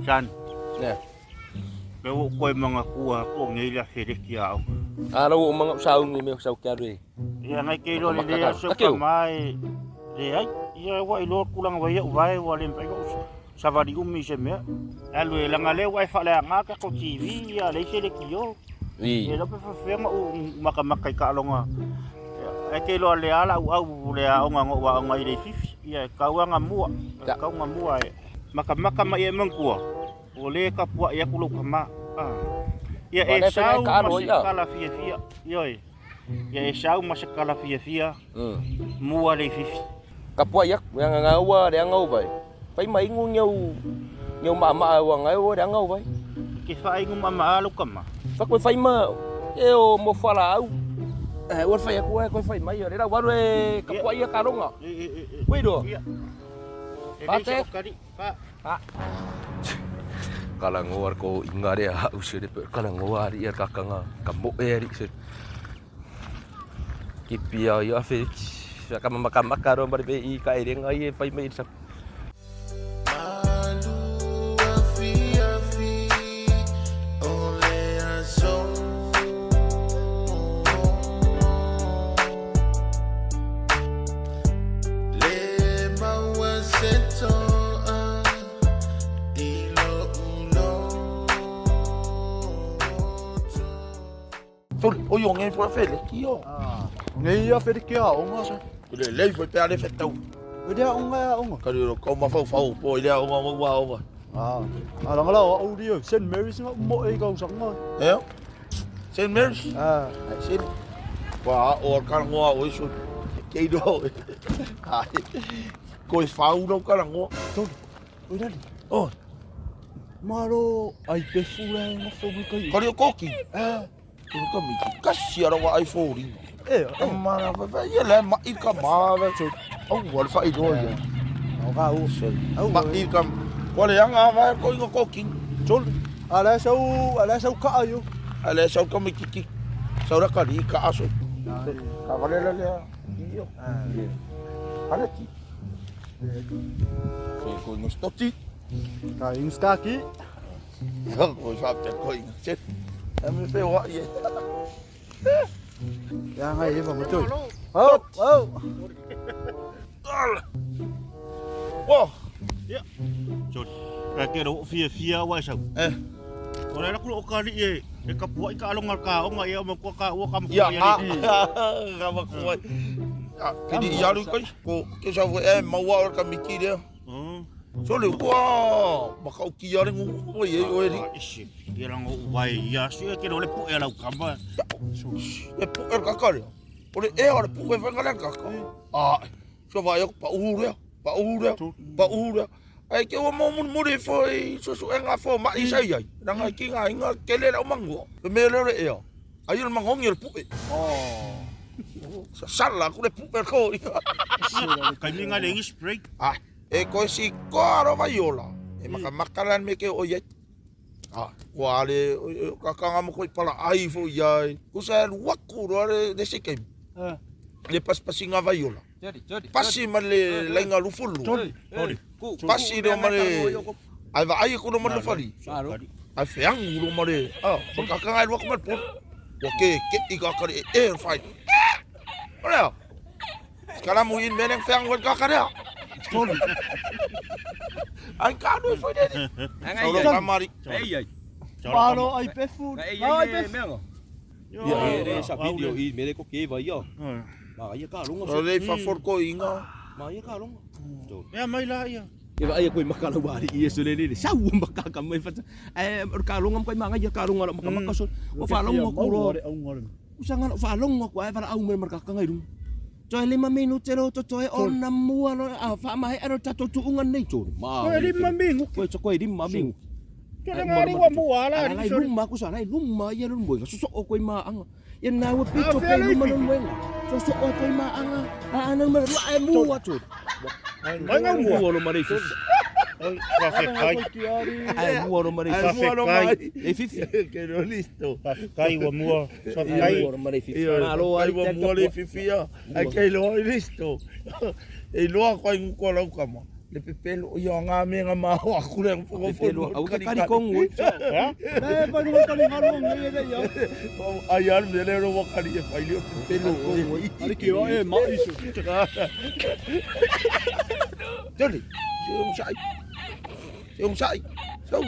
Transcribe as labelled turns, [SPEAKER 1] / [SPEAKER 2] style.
[SPEAKER 1] San. Ne. Le o koe manga kua ko ngei la feleki a o.
[SPEAKER 2] A lau o manga saungi me sau ke alu e.
[SPEAKER 1] Ia ngai ke lo le le so ka mai le ai. Ia wa i lo kulanga wa ia vai wa le mpai ko savali umi se mea. Alu e langa le wa e whale a ngā ka ko TV ia le se le kio.
[SPEAKER 2] I.
[SPEAKER 1] E lope whawhea ma u maka maka i ka alonga. E ke loa le ala u au le a onga ngo wa onga i le fifi. Ia e kauanga mua. E kaunga mua e. Makamaka ma ia mangkua. O le ka pua ia ku lou kama. Ah. Ia e sau ma se kala fia fia. Ioi. Ia e sau ma se kala fia fia. Mua le fifi.
[SPEAKER 2] Ka pua ia ku nga nga ua le anga vai. Fai mai ngu ngeu ngeu ma ma ua nga ua le anga vai.
[SPEAKER 1] Ke whai ngu ma ma alu kama.
[SPEAKER 2] Fa koe fai ma e o mo whala au. Eh ua fai aku e koe fai mai le rau waru e ka pua ia ka ronga. Koe roa.
[SPEAKER 1] Ia.
[SPEAKER 2] Pate. Kalangoa ko ingare a usere pe kalangoa ari ia kakanga ka moe ari se. Ki pia ia fe ka maka maka ro mari pe i ka erenga i e whai mai sa.
[SPEAKER 3] Sorry, o yo ngai fo fele ki yo.
[SPEAKER 4] Ngai ia fele ki a onga sa.
[SPEAKER 3] Le lei fo pe ale fetau.
[SPEAKER 4] O lea onga ia onga.
[SPEAKER 3] Ka ro kau ma fau fau po i lea onga mo wa onga.
[SPEAKER 4] Ah, a langa la o au rio St Mary's nga mo e kau sanga.
[SPEAKER 3] Eh? St Mary's?
[SPEAKER 4] Ah,
[SPEAKER 3] Ai sin. Wa o ka ngoa o isu. Ke do. Ai. Ko e fau no ka ngoa.
[SPEAKER 4] Sorry. O dali.
[SPEAKER 3] Oh,
[SPEAKER 4] Malo ai pe fula nga fo mu kai.
[SPEAKER 3] ka rio koki.
[SPEAKER 4] Ah,
[SPEAKER 3] Ko ka mi kasi ara wa ai fo ringa.
[SPEAKER 4] e,
[SPEAKER 3] Ka mana fa fa ia le ma i ka ma va so. Au wa fa i do ia.
[SPEAKER 4] O ka u. Au.
[SPEAKER 3] Ma i ka ko le anga va ko inga koki.
[SPEAKER 4] Sorry. Ala sau, ala sau ka ayo.
[SPEAKER 3] Ale sau ka mi kiki. Sau ra ka ri ka aso. Ka vale le le. Io. Ale ti. Se ko inga stoti.
[SPEAKER 4] Ka ingstaki.
[SPEAKER 3] Ko sa te ko inga. Se. Ame fe wa ye.
[SPEAKER 4] Ya ngai e mo toi. Oh, oh.
[SPEAKER 3] Wo.
[SPEAKER 1] Ia. Sorry. Ka ke ro fia fia wa sau.
[SPEAKER 3] Eh.
[SPEAKER 1] O le ku o kali e e ka pua i ka alonga ka onga ia ma kua ka ua ka ma
[SPEAKER 3] Ia
[SPEAKER 1] ia
[SPEAKER 3] a.
[SPEAKER 1] le.
[SPEAKER 3] Ka ma ko. Ke di iaru kai ko ke sa e maua o ka miki le.
[SPEAKER 1] Oh.
[SPEAKER 3] So le kua makau ki are ngu mo ye o eri.
[SPEAKER 1] Isi. Ia langa o vai ia si e ke ro le pu e lau kama.
[SPEAKER 3] E pu e ka kare. O le e o le pu e whanga le kaka. A so vai o pa urea, pa urea, pa urea. Ai ke ua mo muri muri fo i susu e ngā fo ma i sai ai. Ranga ki ngā inga ke le lau mangua. E me le le ea. Ai o le mangongi o le pu e.
[SPEAKER 4] Oh.
[SPEAKER 3] Sa sala ku le pu e ko.
[SPEAKER 1] Kai mi nga le ngi spray.
[SPEAKER 3] Ah, e koe si koa ro vai ola. E maka makaran me ke o iai. Ah, kua ale, kakanga mo koe pala ai fo iai. Kusa e waku ro ale le se keim.
[SPEAKER 4] Ah.
[SPEAKER 3] Le paspasi ngā vai ola.
[SPEAKER 2] Jori, jori.
[SPEAKER 3] Pasi ma le lainga lufulu.
[SPEAKER 1] Sorry.
[SPEAKER 3] Pasi ro ma le... Ai va ai kuno ma le fali.
[SPEAKER 2] Malo.
[SPEAKER 3] Ai feangu ro ma le... Ah, ma kakanga e luaku ma le polo. Wa ke ke i kakare e e whai. Olea. Skalamu in meneng feangu e kakarea. Ai kanu e fai nene. Saulo kamari.
[SPEAKER 2] Ei ai.
[SPEAKER 4] Malo ai pe fula.
[SPEAKER 2] Ei
[SPEAKER 4] Ai
[SPEAKER 2] ai
[SPEAKER 4] pe
[SPEAKER 2] e mea. Ia e re sa video i mere ko ke vai ia. Ma ia ka ronga.
[SPEAKER 3] O le fa ko inga.
[SPEAKER 2] Ma ia ka ronga.
[SPEAKER 1] Ia mai la ia.
[SPEAKER 2] E va ia koe makala wari i eso le le. Sau maka ka mai fata. E ka ronga mai manga ia ka ronga maka maka so. O fa longo ku ro. Usanga fa longo ku ai fara au me marka ka ngai ru. Toi le mami no te ro to toi o na mua no a fa mai ero tato tu unga nei to. Ma.
[SPEAKER 1] Koe lima mingu.
[SPEAKER 2] Koe to koe lima mingu.
[SPEAKER 1] Ke le ngari wa mua la
[SPEAKER 2] Ala
[SPEAKER 1] ri
[SPEAKER 2] lai
[SPEAKER 1] sorry.
[SPEAKER 2] luma ku sa lai luma ia lu moenga. So so o koe ma anga. Ia na ua pito
[SPEAKER 1] Ah,
[SPEAKER 2] pe
[SPEAKER 1] fea le
[SPEAKER 2] luma
[SPEAKER 1] ifi.
[SPEAKER 2] no moenga. So so o koe ma anga. A ana ma rua e mua to.
[SPEAKER 1] Mai ngau mua.
[SPEAKER 2] Mua lo mare fifi.
[SPEAKER 1] Ka fe kai.
[SPEAKER 2] Ai mua lo mare
[SPEAKER 1] Ai,
[SPEAKER 2] fifi.
[SPEAKER 1] mua lo mai.
[SPEAKER 2] E fifi.
[SPEAKER 3] Ke no listo.
[SPEAKER 1] Ka kai wa mua. Sa
[SPEAKER 2] Ai
[SPEAKER 1] kai.
[SPEAKER 2] mua lo mare fifi.
[SPEAKER 3] Io,
[SPEAKER 2] Malo
[SPEAKER 3] ai
[SPEAKER 2] ai
[SPEAKER 3] wa mua le fifi ia. Ai ke lo listo. E loa ko ingu ko lau kama. Le pepelo ia ngā me ngā maho aku le
[SPEAKER 2] Pepelo au ke kari kongu.
[SPEAKER 4] Le pa no kari ngalu ngai le ia.
[SPEAKER 3] Ai al me le ro wakari e fai le pepelo
[SPEAKER 4] Ari ki o e ma isu.
[SPEAKER 3] Joli, se ong sai. Se ong sai. Sau.